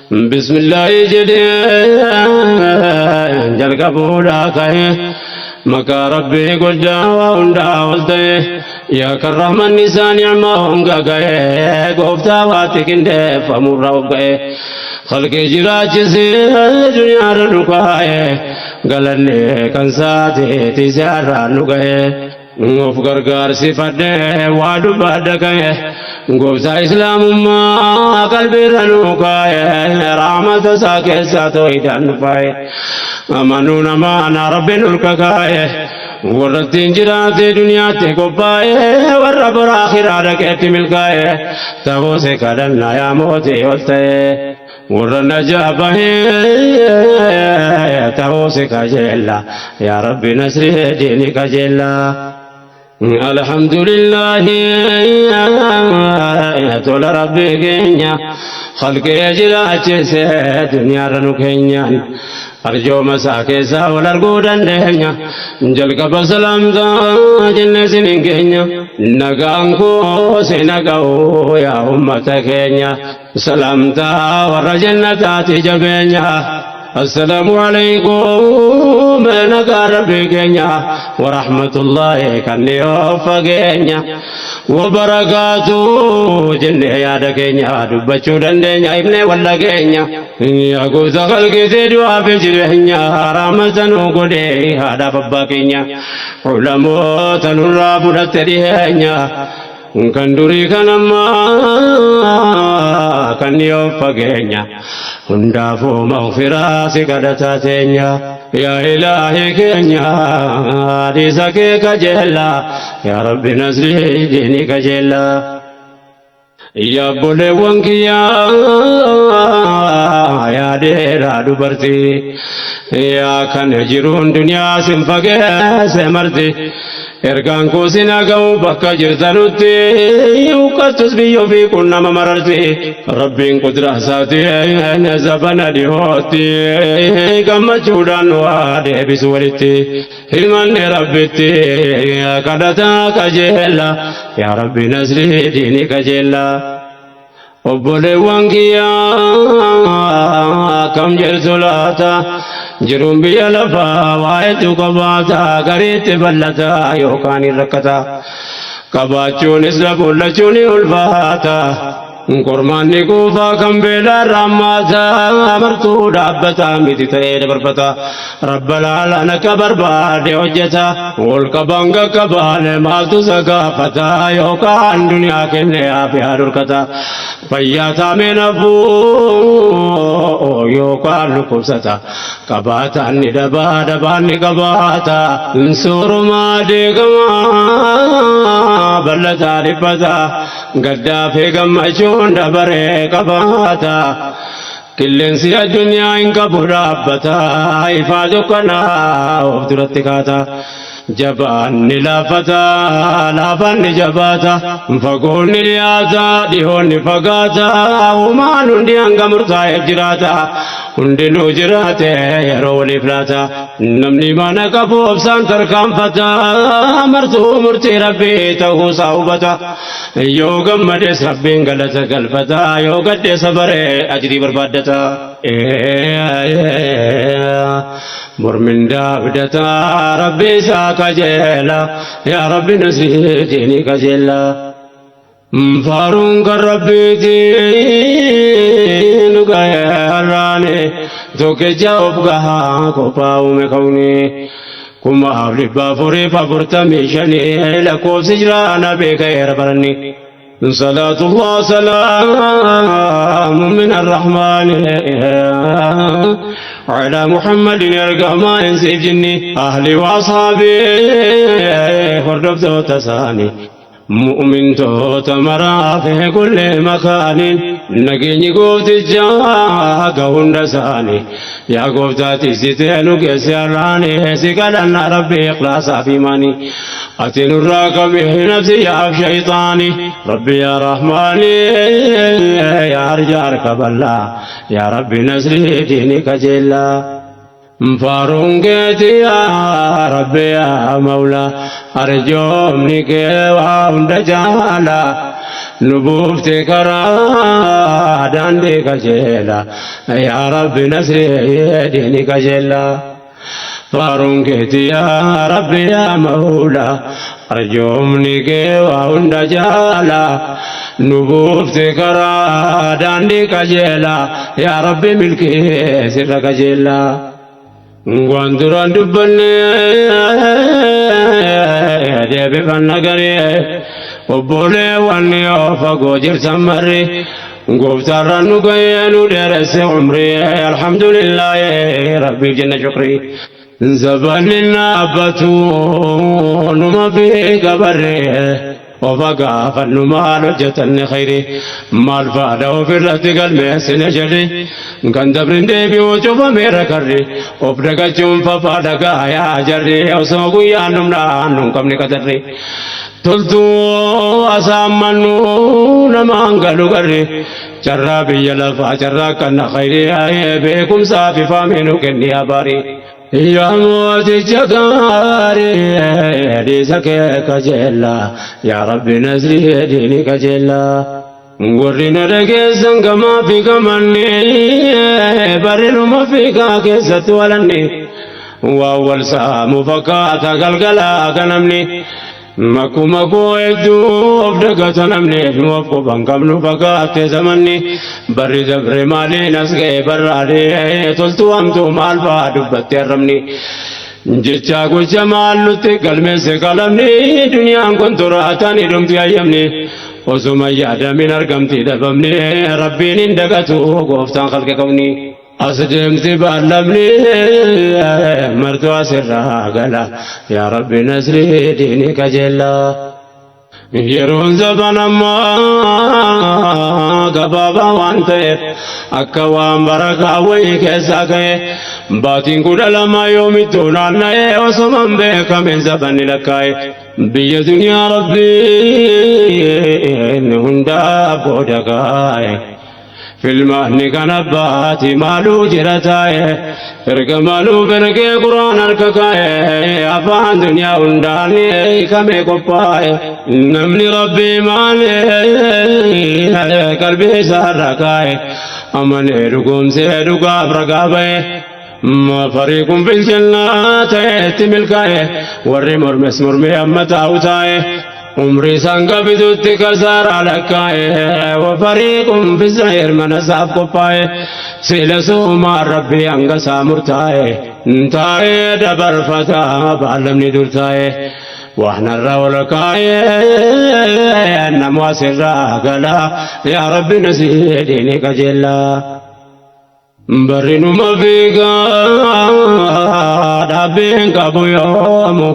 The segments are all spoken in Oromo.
Bismillaahi jedhee jalqabuudhaa ka'e, maqaa Rabbii guddaa waa hundaa ol ta'e, yaa kan rahmanni isaa ni'maa honga ga'e, gooftaa waatti qindeeffamurra of ga'e, khalqii jiraachisee duniyaarra nu kaa'e, galanne kan saateeti si'arraan nu ga'e. Of gargaarsifadhee waa dubbadha ka'e, gooftaa islaamummaa qalbiirra nu kaa'e, rahmata isaa keessaa tooyidhaan nu faa'e, amanuu namaana Rabbiin ol kaa'e, warra ittiin jiraate duniyaatti qophaa'e, warra bara akhiraa dhaqeetti milkaa'e ta'uuse kadhannaa yaa mootii ol ta'e, warra najaa bahee ta'uuse kajeella, yaa Rabbi nasrii diini kajeella. Alhamdulillahi, tola Rabbi keenya khalqee jiraachise duniyaarra nu keenyaan, arjooma isaa keessaa wal arguu dandeenya. Jalqaba salaamtaa jenne isiniin keenya, nagaan koo si naga'u yaa ummata keenya, salaamtaa warra jannataati jabeenya. Assalaamu alaykum, nagaa Rabbi keenya warahmatullahi kan dhiyoo fageenya wabarakaatu jennee yaada keenya dubbachuu dandeenya ibnee walla keenya. Yaa goota khalqitee du'aa fi jireenya, rahmata nuu godhee haadhaaf abbaa keenya, ulamoota nurraa fudhatte dhiheenya, kan durii kan ammaa kan dhiyoo fageenya, hundaafuu maghfiraa si kadhataa teenya. Yaa Ilaahi keenya, hadiisa kee kajeella, yaa Rabbi nasrii diinii kajeella. Yaa obboleewwan kiyyaa, yaa dheeraa dubartii, yaa kan jiruun duniyaa sin fageesse marti, ergaan koo sin haga'u bakka jirtanutti, huqqattus biyyoo fi kun nama mararti. Rabbiin qudraa isaatiin zabana dhihootti gammachuudhaan waa deebisu walitti himanne, Rabbitti kadhataa kajeella, yaa Rabbi nasrii diinii kajeella. Obboleewwan kiyyaa, akkam jirtu laata? Jiruun biyya lafaa waa hedduu qabaata, gariitti bal'ata yookaan hin rakkata, qabaachuunis dhabuun ni ulfaata. Qormaanni kuufaa kan beelaa rammaata, martuu dhaabbata miti ta'ee dabarfata, Rabba laalaan akka barbaade hojjeta, ol qabaan qaqqabaane maaltu isa gaafata, yookaan duniyaa kennee aafiyaa dhorkata, fayyaa taamee nafuu yookaan dhukkubsata, qabaataan ni dhabaa, dhabaan ni qabaata, soorumaa deegamaa bal'ataa dhiphata, gaddaa fi gammachuun dabaree qabaata. Qilleensi addunyaa hin qabu dhaabbata, ifaa dukkanaa of duratti kaata. Jabaan ni laafata, laafaan ni jabaata, fagoon ni dhiyaata, dhihoon ni fagaata, uumaan hundi hanga murtaa'eef jiraata, hundinuu jiraate yeroo waliif laata. Namni mana qabu obsaan tarkaanfata, martuu murtii Rabbii ta'uusaa hubata. Yoo gammades Rabbiin galata galfata, yoo gadde sabaree ajrii barbaaddata. Mormin daabdata, Rabbi isaa kajeela, yaa Rabbi nasrii diinii kajeela. Faaruun kan Rabbiiti nu ga'e har'aani, tokkicha of gahaa qophaa'ume kauni. 4445 lakkoofsi jiraana beekaeera baranni. صلاة الله سلام من الرحمن على محمد يرقى إنسي جني أهلي وأصحابي هردفت تساني مؤمن توت مرا في كل مكان. نجيني قوت جاء هندساني، يا قوتاتي ستينو كسراني، سكالنا ربي إخلاص في ماني، أتن الراكب نفسي يا شيطاني، ربي يا رحماني يا أرجارك الله، يا ربي نصري دينك جلا. Faaruun keeti yaa Rabbi yaa Mawlaa, arjoomni kee waa hunda caala. Nu buufte karaa daandii qajeela, yaa Rabbi nasrii diini qajeela. Faaruun keeti yaa Rabbi yaa Mawla, arjoomni kee waa hunda jaala. Nu buufte karaa daandii qajeela, yaa Rabbi milkii sirra qajeela. Waan duraan dubbanne deebifanna garee, obboleewwan yoo fagoo jirtan marri, gooftaarraan nu ga'ee nu dheeresse umrii, alhamdulillaahi rabbiif jenna shukrii. Zabanni dhaabbatu numa fi qabarree, ofa gaafannu maal hojjetanne khayri, maal faadha ofirratti galmeessine jedhi, kan dabrin deebi'u cufameera karri, of dagachuun fafaa dhagaa yaa jarri, osoo guyyaan dhumnaan nun qabne qatarri, toltuu asaammannu namaan galu garri, carraa biyya lafaa carraa kanna khayri, beekumsaa fi faamii nu kenni abaarii. Yaa mooticha gaarii, dhiisa kee kajeella, yaa Rabbi nasrii diini kajeella. Warri na dhageessan gamaa fi gamanni, barrinuma fiigaa keessatti walanni, waan wal saamu fakkaata galgalaa ganamni. Makuma koo hedduu of dagata namni, nu of quban qabnu fakkaate zamanni, barri dabre maaliin as ga'e barraadee, toltuu hamtuu maal fa'aa dubbatte arrabni. Jecha gocha maal nutti galmeesse qalamni, duniyaan kun toraatanii dhumti hayyamni, osuma yaadamin argamti dhabamni, rabbiin hin dagatu gooftaan kalqe qabni. As deemti baallamni martuu asirraa gala, yaa Rabbi nasrii diini qajeella. Yeroon zaman ammaa gabaabaa waan ta'eef, akka waan barakaa wayii keessaa ka'e, baatiin 12 yoomittuu naanna'ee, osuma hin beekamin zabanni lakkaa'e. Biyya duniyaa Rabbiin hundaaf qooda kaa'e. Filmaanni kan abbaati maaluu jira taa'e, erga maaluu ergee quraan harka kaa'e, afaan duniyaa hundaan hiikamee qophaa'e. Namni Rabbii maalee qalbii isaarra kaa'e, amanee dhugoomsee dhugaaf ragaa ba'e. Fariiqun fil jannaa ta'etti milkaa'e, warri mormes mormee amma taa'u taa'e. Umrii isaan qabitutti kasaaraa lakkaa'e, wafariiqun fi sa'iir mana isaaf qophaa'e, sila suumaan Rabbii hanga isaa murtaa'e taa'ee dabarfata baalamni dur taa'e. Waanarra ol kaa'e namu asirraa gala, yaa Rabbi nasiidhiini qajeellaa. Barrinuma fiigaa dhaabbiin qabu yoomu,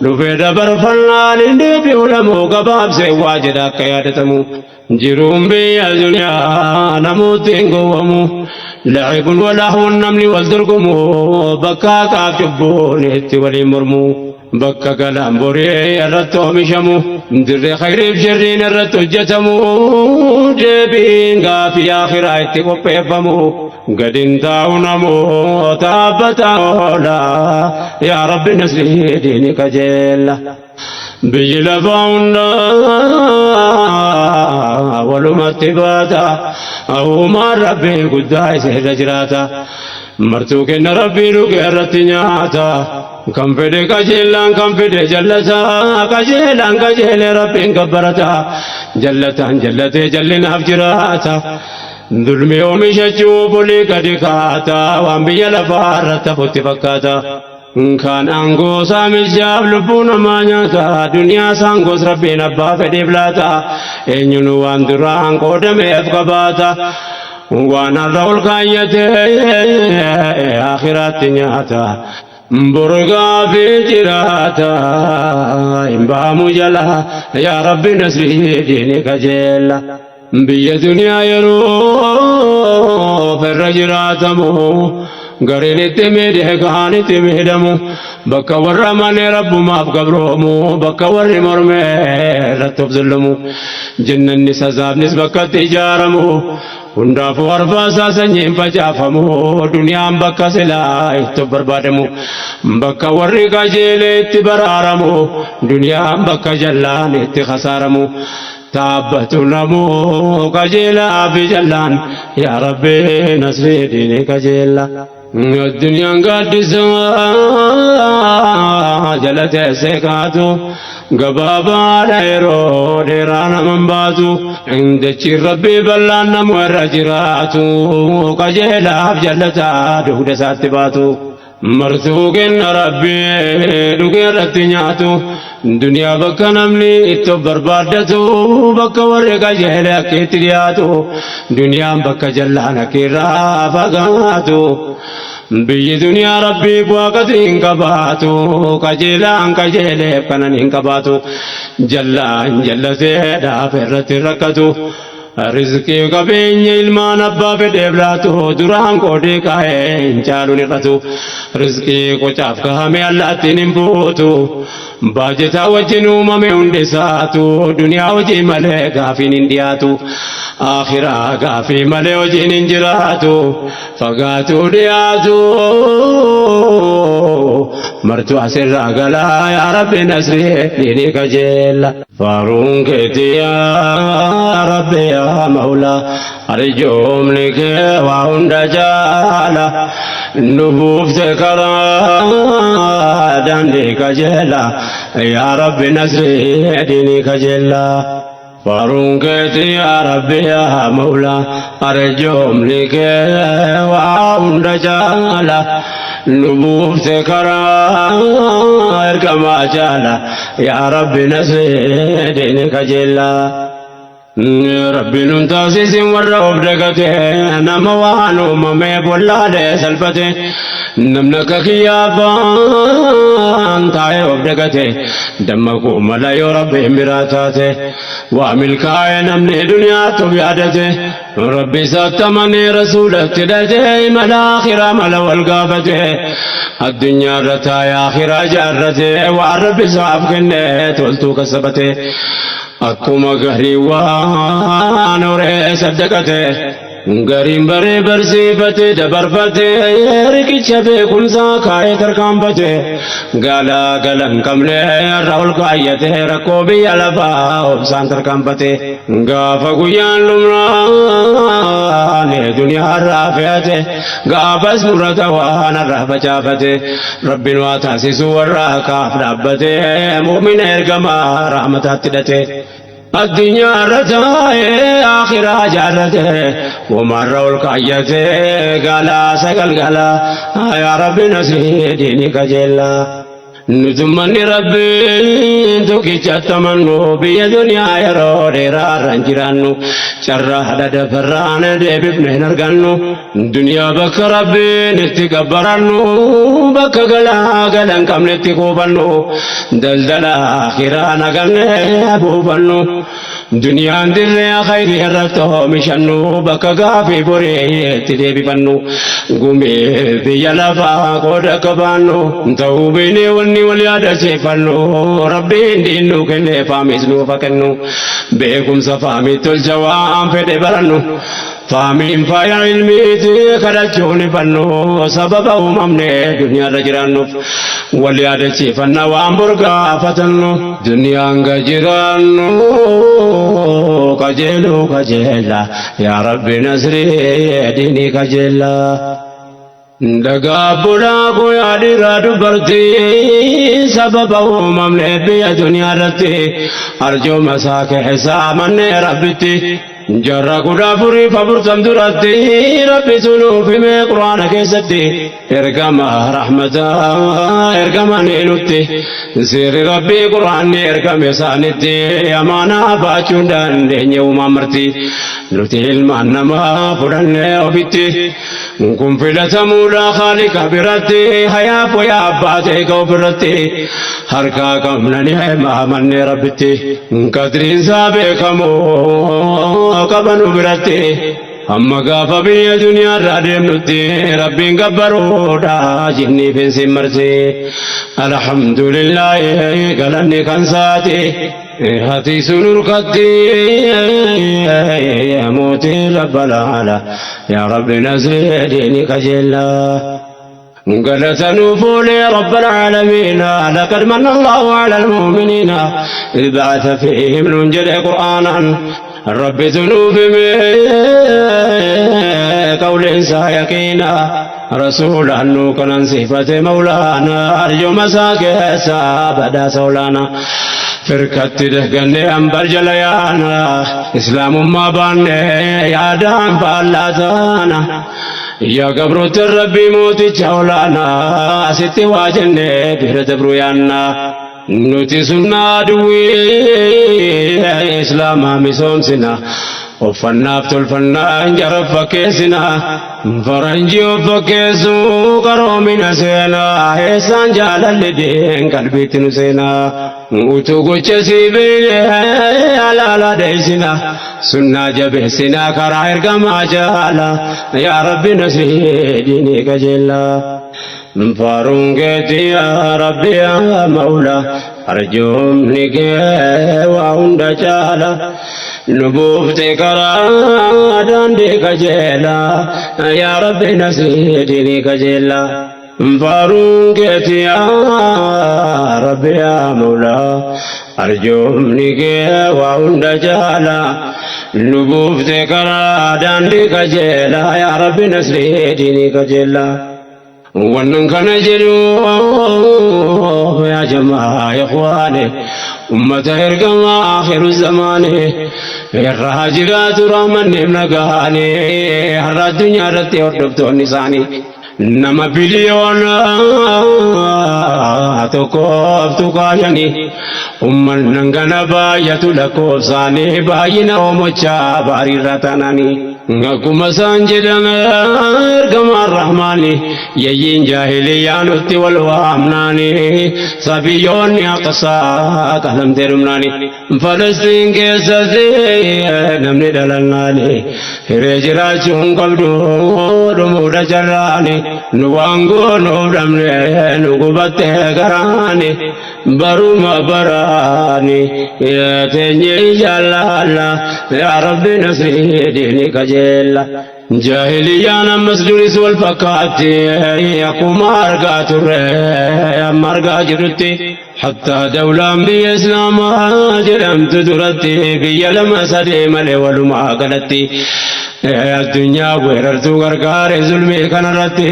dhufee dabarfannaan hin deebi'u lamuu, gabaabsee waa jedha akka yaadatamu. Jiruun biyya duniyaa namooti hin gowwamu. Lacibun walahwun namni wal dorgomu, bakka haqaaf cubbuun itti waliin mormu. Bakka galaan borii irratti oomishamu, dirree khayriif sharriin irratti hojjetamu, deebiin gaafii akhiraa itti qopheeffamu. Gadin taa'u namoota dhaabbata oola, yaa Rabbi nasrii diini qajeella. Biyyi lafaa hundaa walumatti baata, uumaan Rabbii guddaa isa irra jiraata. Martuu kenna Rabbii dhuge irratti nyaata. Kan fedhe qajeelaan kan fedhe jallata, qajeelaan qajeelee Rabbiin gabbarata, jallataan jallatee jallinaaf jiraata. Dulmi oomishachuuf olii gadi kaata, waan biyya lafaa irratti hafutti fakkaata. Kan aangoo saamichaaf lubbuu namaa nyaata, duniyaa saangoos Rabbiin abbaa fedheef laata, eenyuun waan duraan qoodameef qabaata. Waan har'a ol kaayyatee akhiraatti nyaata. Borgaa fi jiraata hin baamu jala, yaa Rabbi nasrii diini qajeella. Biyya duniyaa yeroo irra jiraatamu, gariin itti miidhee kaan itti miidhamu, bakka warra amanee rabbumaaf gabroomu, bakka warri mormee irratti of zullumu, jannanni sazaabnis bakka itti ijaaramu, hundaafuu arfaasaa sanyiin facaafamu, duniyaan bakka silaa itti barbaadamu, bakka warri qajeelee itti baraaramu, duniyaan bakka jallaan itti khasaaramu. Taabbatu namuu qajeelaa fi jallaan, yaa Rabbi nasrii diinii qajeella. Addunyaan gaaddisa jala teessee kaatu, gabaabaadha yeroo dheeraa naman baatu. Dachiin Rabbii bal'aan namu irra jiraatu, qajeelaaf jallataa dugda isaatti baatu. Martuu kenna Rabbii dhugee irratti nyaatu. Duniyaa bakka namni itti of barbaaddatu, bakka warri qajeele akka itti dhiyaatu, duniyaan bakka jallaan akka irraa fagaatu. Biyyi duniyaa Rabbii bu'aa hin qabaatu, qajeelaan qajeeleef kanan hin qabaatu, jallaan jallatee dhaaf irratti rakkatu. Rizqii qabeenya ilmaan abbaa fedheef laatu, duraan qoodee kaa'ee hin caaluun hir'atu. Rizqii qocaaf kaa'ame allaattiin hin fuutu. Baajetaa wajjin uumame hundi isaatu, duniyaa hojii malee gaafiin hin dhiyaatu. Akhiraa gaafii malee hojiin hin jiraatu. Fagaatu dhiyaatu. Martuu asirraa galaa, yaa Rabbi nasrii diinii qajeella. Faaruun keetii yaa Rabbi yaa Mawlaa, arjoomni kee waa hunda jaala. Nu buufte karaa daandii qajeela, yaa Rabbi nasrii diinii qajeella. Faaruun keetii yaa Rabbi yaa Mawlaa, arjoomni kee waa hunda jaala. Nu buufte karaa ergamaa jaala, yaa Rabbi nasrii diinii qajeella. Rabbi nun taasisin warra of dagate, nama waan uumamee bollaalee salphate. Namni akka kiyyaafaan taa'ee of dagate, dammaquu mala yoo Rabbiin biraa taate. Waa milkaa'ee namni duniyaatti of yaadate, Rabbi isaatti amanee rasuulatti hidhate, imala akhiraa mala wal gaafate, addunyaa irra taa'ee akhiraa ijaarrate, waan Rabbi isaaf kenne toltuu kasabate, akkuma garii waan horee saddaqate, gariin baree barsiifate dabarfate, riqicha beekumsaa kaa'ee tarkaanfate, galaa gala hin qabne irra ol kaayyate, rakkoo biyya lafaa obsaan tarkaanfate, gaafa guyyaan dhumnaan duniyaa irraa fe'ate, gaafas murata waan irraa facaafate. Rabbiin waa taasisu warra kaaf dhaabbate, mu'mina ergamaa rahmataatti hidhate. Addunyaa irra taa'ee akhiraa jaallate, womarra ol kaayyate, galaa sagal galaa, yaa Rabbi nasrii diinii qajeellaa. Nutummanni Rabbiin tokkichatti amannu, biyya duniyaa yeroo dheeraa irra hin jiraannu, carraa haadha dafarraan deebifne hin argannu. Duniyaa bakka Rabbiin itti gabbarannu, bakka galaa gala hin qabne itti kuufannu, daldala akhiraa naganne buufannu. Duniyaan dirree khayrii irratti oomishannu, bakka gaafii borii itti deebifannu, gumii biyya lafaa qooda qabaannu ta'uu beeknee wanni wal yaadachiifannu, Rabbiin diinnu kennee faamis nuuf haa kennu, beekumsa faamii tolcha waan fedhe barannu. Faamiin faaya ilmiiti kadhachuun ifannu, sababa uumamne duniyaarra jiraannuuf wal yaadachiifanna waan borgaafatannu. Duniyaan ga jiraannu qajeeluu qajeella, yaa Rabbi nasrii diinii qajeella. Dhagaa bulaa guyyaa dhiiraa dubartii, sababa uumamne biyya duniyaa irratti, arjooma isaa keessaa mannee Rabbitti. Jarra 1440 duratti Rabbi sunuuf himee Quraana keessatti, ergama rahmataa ergama nutti, seerri Rabbii Quraanni ergame isaanitti, amaanaa baachuu hin dandeenye uumaan marti, nuti ilmaan namaa fudhannee ofitti. Kun filatamuudha Khaalika biratti, hayaa foyaa abbaa ta'e ka ofirratti harkaa qabna ni amannee Rabbitti, qadriinsaa beekamu qabanu biratti. Amma gaafa biyya duniyaa irraa deemnutti Rabbiin gabbaruudha jinnii fi marti. Alhamdulillaahi, galanni kan saati. Hati sunurkatti mootii rabbal ala, yaa Rabbi nasrii diinii qajeellaa. Galata nuuf oolee Rabbal Aalamiina laqad manna Allaahu alal mu'miniina idh ba'atha fiihim nuun jedhe Qur'aanaan Rabbitu nuuf hime qawliin isaa yaqiina Rasuulaan nuu kanan sifate Mawlaana arjuma isaa keessaa badhaasa olaana Firkatti dehgannee ambar jala yaana Islaamummaa baanne yaadaan faallaa taana Yaa gabroottan Rabbii mooticha olaanaa asitti waa jennee bira dabruu yaanna. Nuti sunnaa aduwwii Islaamaa misoomsina. Uffannaaf tolfannaan jara fakkeessina. Faranjii of fakkeessuu qaroomina seenaa. Eessaan jaalalli diin qalbiitti nu seenaa. Utuu gocha sii beeyne halaala dheeysina sunnaa jabeessina karaa ergamaa jaala yaa rabbi nasrii diinii qajeella faaruun keeti yaa rabbi yaa mawla arjoomni kee waa hunda caala nu buufte karaa daandii qajeela yaa rabbi nasrii diinii qajeella. Faaruun keeti yaa Rabbi yaa Mawlaa arjoomni kee waa hunda caala nu buufte karaa daandii qajeelaa yaa Rabbi nasrii diinii qajeelaa. Wannan kana jedhu yaa jamaa ikhwaane ummata ergamaa akhiru zamaane irra haa jiraatu rahmanni nagaane har'a addunyaa irratti hordoftoonni isaanii. Nama biliyoona tokkoof tuqaa shanii ummannan kana baay'atu lakkoofsaanii baay'ina oomochaa baariirra tananii akkuma isaan jedhan ergamaan rahmaani yayyiin jaahiliyyaa nutti wal waamnaani sabiyyoonni aqsaa qalamtee dhumnaani Falastiin keessatti namni dhalannaani hiree jiraachuu hin qabdu dhumuudha carraani nu waan goonuuf dhabne nu gubatte garaani baruma baraani teenyee jaallalla yaa rabbi nasrii diini qajeella. Jaahiliyyaan ammas duris wal fakkaatti akkuma argaa turre amma argaa jirrutti hattaa dawlaan biyya islaamaa jedhamtu duratti biyya lama sadee malee walumaa galatti addunyaa weerartuu gargaare zulmii kanarratti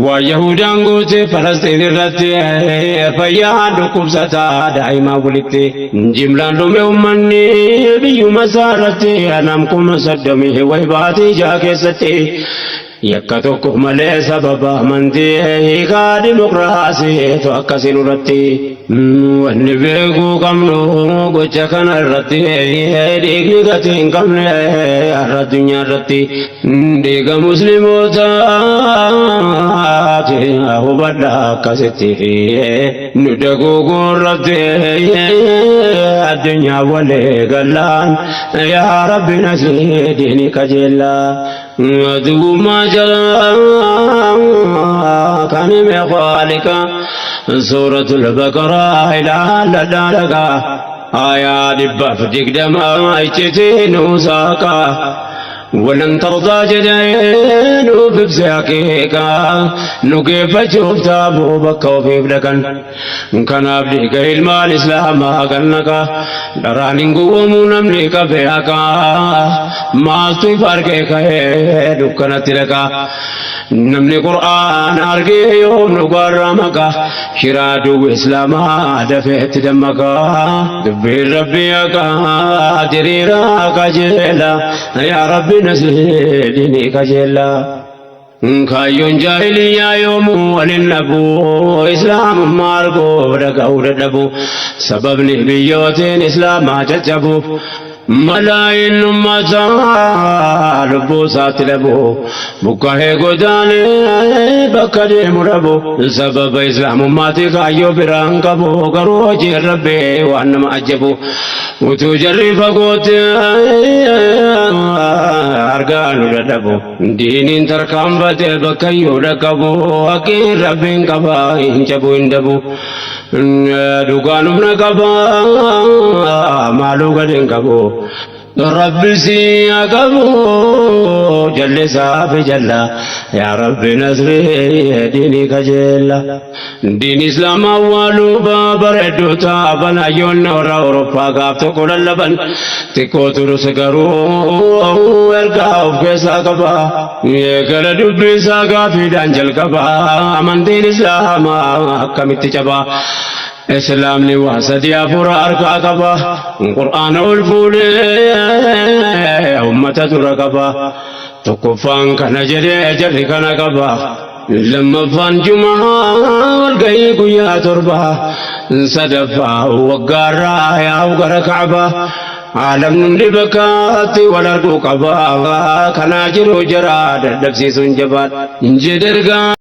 waa Yahudaan goote Falastiin irratti fayyaan dhukkubsataa daa'imaa walitti Jimlaan dhume ummanni biyyuma isaa irratti anam 30,000 way baatii jaha keessatti yakka tokko malee sababa amantii hiikaa dimokiraasiitu akkasii nurratti. Wanni beekuu qabnu gocha kana irratti dhiigni gatii hin qabne har'a addunyaa irratti dhiiga muslimootaati hubadha akkasitti. Nu daguuguu irratti addunyaa walii gallaan yaa rabbi nasrii diinii qajeellaa aduwwummaa jalaa kan hime khaalika suuratul baqaraa ilaalladhaa dhagaa aayaa 120 iccitii nuu saaqaa Walan tardaa jedhee nuuf ibse haqiiqaa nu geeffachuuf taaboo bakka ofiif dhaqan. Kanaaf dhiiga ilmaan islaamaa kan naqa dharaan hin gowwoomuu namni qabe haqaa maaltu ifa argee ka'ee dukkanatti dhaqa. Namni Qur'aana argee yoom dhugaarraa maqa shiraa duwwi islaamaa dafee itti dammaqa. Dubbiin Rabbii haqaa diriiraa qajeela yaa Rabbi nasiidini qajeela. Kaayyoon jaahiliyyaa yoomuu walin dhabu islaamummaa arguuf dhaga'uu dadhabu sababni biyyootiin islaamaa caccabuuf Malaayiin ummataa lubbuu isaatti dhabu buqqa'ee godaanee bakka deemu dhabu sababa islaamummaatti kaayyoo biraan qabu garuu hojiin rabbii waan nama ajabu utuu jarri fagootti argaa nu dadhabu diiniin tarkaanfate bakka iyyuu dhaqqabu haqqiin rabbiin qaba hin cabu hin dabu. Dhugaan humna qaba maaluu gad hin qabu. Rabbi si haa qabu jallisaa fi jalla yaa Rabbi nasrii diinii kajeella. Diin Islaamaa awwaaluu bareedduu taaban hayyoonni warra Awurooppaa gaaf tokko lallaban xiqqoo turus garuu ergaa of keessaa qaba. Eegala dubbii isaa gaafiidhaan jalqaba amantiin Islaamaa akkamitti cabaa. Islaamni waa sadii afur harkaa qaba. Qur'aana ol fuudhee ummata dura qaba. Tokkoffaan kana jedhee jarri kana qaba. Lammaffaan jumaa walgahii guyyaa 7. Sadaffaa waggaarraa yaa'u gara Ka'baa. Aalamni hundi bakkaatti wal arguu qaba. Kanaa jiru jara dadhabsiisuun jabaadha. Jedhe ergaa.